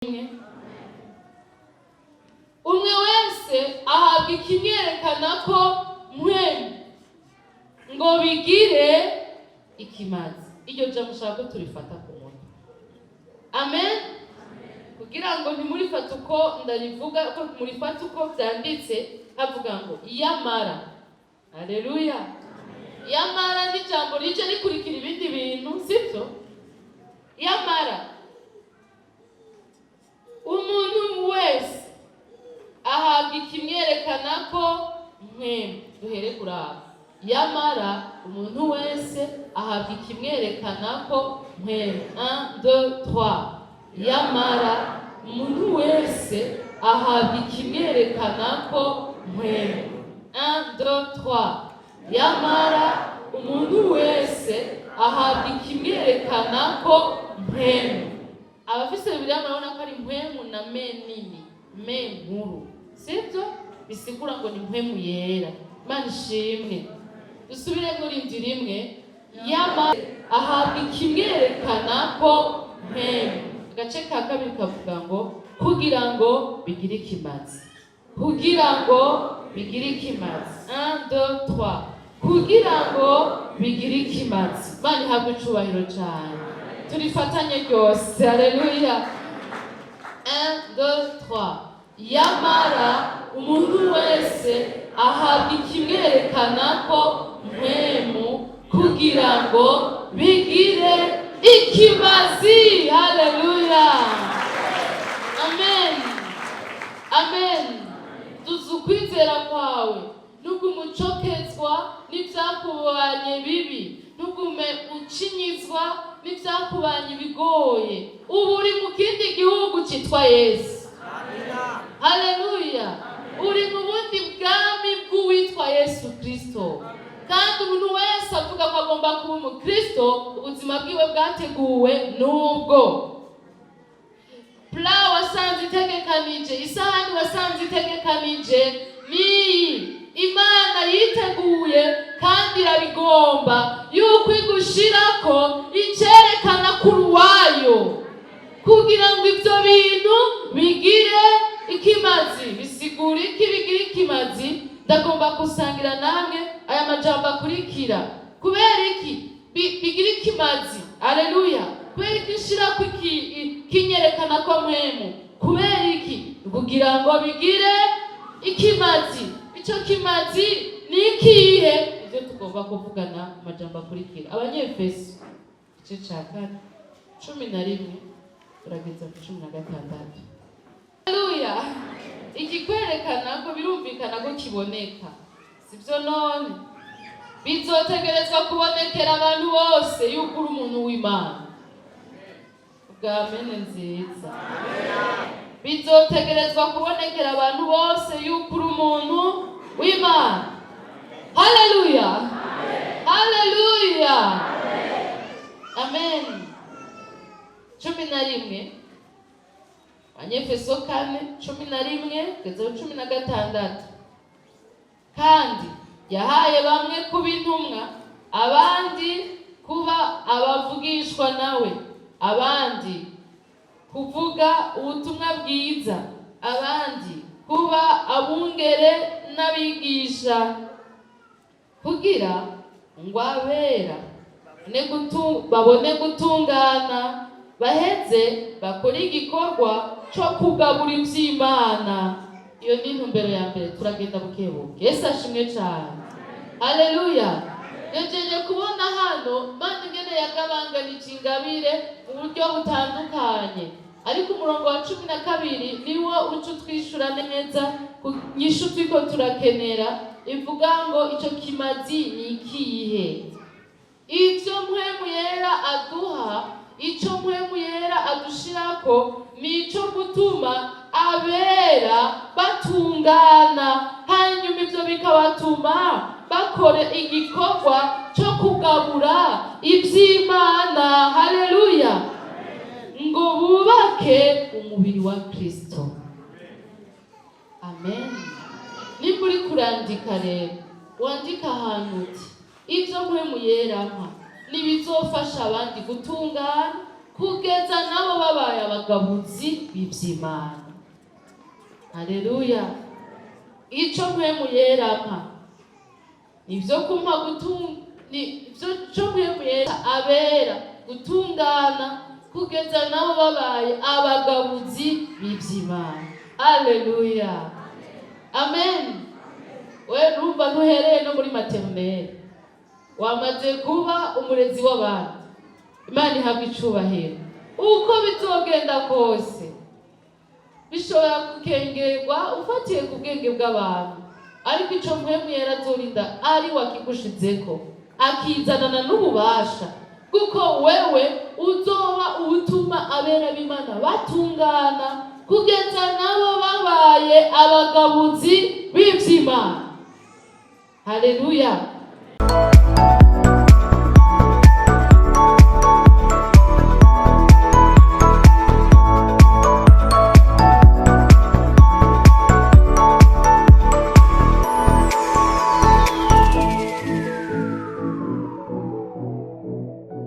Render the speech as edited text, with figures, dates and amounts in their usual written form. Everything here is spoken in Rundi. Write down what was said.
Umwe umwe wese ahabwa ikimwerekana ko Mpwemu ngo bigire ikimazi. Iryo jambo ushaka ko turifata ku mutwe, amen, kugira ngo ntimurifate uko ndarivuga, ko murifate uko byanditse. Havuga ngo "iyamara". Aleluya! "Iyamara" ni ijambo rije rikurikira ibindi bintu, sibyo? "Iyamara umuntu wese ahabwa ikimwerekana ko Mpwemu". Duhere kuri abo. "Yamara umuntu wese ahabwa ikimwerekana ko Mpwemu". 1, 2, 3. "Yamara umuntu wese ahabwa ikimwerekana ko Mpwemu". 1, 2, 3. "Yamara umuntu wese ahabwa ikimwerekana ko Mpwemu". Abafise Bibiliya murabona ko ari Mpwemu na me nini, me nkuru, sibyo? Bisigura ngo ni Mpwemu Yera. Imana ishimwe. Dusubire muri indi rimwe. "Yama ahabwa ikimwerekana ko Mpwemu". Agace ka kabiri kavuga ngo "kugira ngo bigire ikimazi". "Kugira ngo bigire ikimazi". 1, 2, 3. "Kugira ngo bigire ikimazi". Imana ihabwe icubahiro cyane. Turifatanye ryose. Haleluya! 1, 2, 3. "Yamara umuntu wese ahabwa ikimwerekana ko Mpwemu kugira ngo bigire ikimazi". Haleluya! Amen, amen. Duza ukwizera kwawe. Ntugume ucokezwa n'ibyakubanye bibi, ntugume ucinyizwa n'ibyakubanye bigoye. Ubu uri mu kindi gihugu cyitwa Yesu. Haleluya! Uri mu bundi bwami bw'uwitwa Yesu Kirisito. Kandi umuntu wese avuga ko agomba kuba umukristo, ubuzima bwiwe bwateguwe n'ubwo plat wasanze itegekanije, isahani wasanze itegekanije niyi Imana yiteguye kandi irabigomba yuko igushirako icerekana kuri wayo, kugira ngo ibyo bintu bigire ikimazi. Bisigura iki, bigire ikimazi? Ndagomba gusangira namwe aya majambo akurikira. Kubera iki bigira ikimazi? Aleluya! Kubera iki nshirako kinyerekana ko Mpwemu? Kubera iki? Kugira ngo bigire ikimazi. Ico kimazi ni ikihe? Ibyo tugomba kuvugana amajambo akurikira. Abanyefeso igice ca 4, 11 turageza ku 16. Haleluya! Ikikwerekana ko birumvikana ko kiboneka, sibyo? None bizotegerezwa kubonekera abantu bose yuko uri umuntu w'Imana. Bwa mene nziza. Bizotegerezwa kubonekera abantu bose yuko uri umuntu w'Imana. Haleluya, haleluya, amen. 11, Abanyefeso 4, 11 kugeza 16. "Kandi yahaye bamwe kuba intumwa, abandi kuba abavugishwa nawe, abandi kuvuga ubutumwa bwiza, abandi kuba abungere n'abigisha, kugira ngo abera babone gutungana, baheze bakore igikorwa cyo kugabura iby'Imana". Iyo ni intumbero ya mbere. Turagenda buke buke. Yesu ashimwe cyane. Haleluya! Nejeje kubona hano Mana ingene yagabanganije ingabire mu buryo butandukanye, ariko umurongo wa 12 niwo uca utwishura neza ku nyishu turiko turakenera, ivuga ngo ico kimazi ni ikihe? Ivyo Mpwemu Yera aduha, ico Mpwemu Yera adushirako, ni ico gutuma abera batungana, hanyuma ivyo bikabatuma bakora igikorwa cyo kugabura ivy'Imana. Haleluya! Ngo bubake umubiri wa Kristo. Amen. Nimba uri kurandika rero, wandika ahantu uti: "Ibyo Mpwemu Yera mpa nibizofasha abandi gutungana, Kugeza nabo babaye abagabuzi b'ivy'Imana. Haleluya! Ico Mpwemu Yera ampa nivyo kumpa ni ivyo ico Mpwemu Yera abera gutungana, kugeza nabo babaye abagabuzi b'ivy'Imana. Haleluya, amen. We numva ntuhereye no muri maternelle, wamaze kuba umurezi w'abandi. Imana ihabwa icubahiro. Uko bizogenda kose, bishobora gukengerwa ufatiye ku bwenge bw'abantu, ariko ico Mpwemu Yera azorinda ari wakigushizeko, akizanana n'ububasha, kuko wewe uzoba utuma abera b'Imana batungana, kugeza nabo babaye abagabuzi b'ivy'Imana. Haleluya!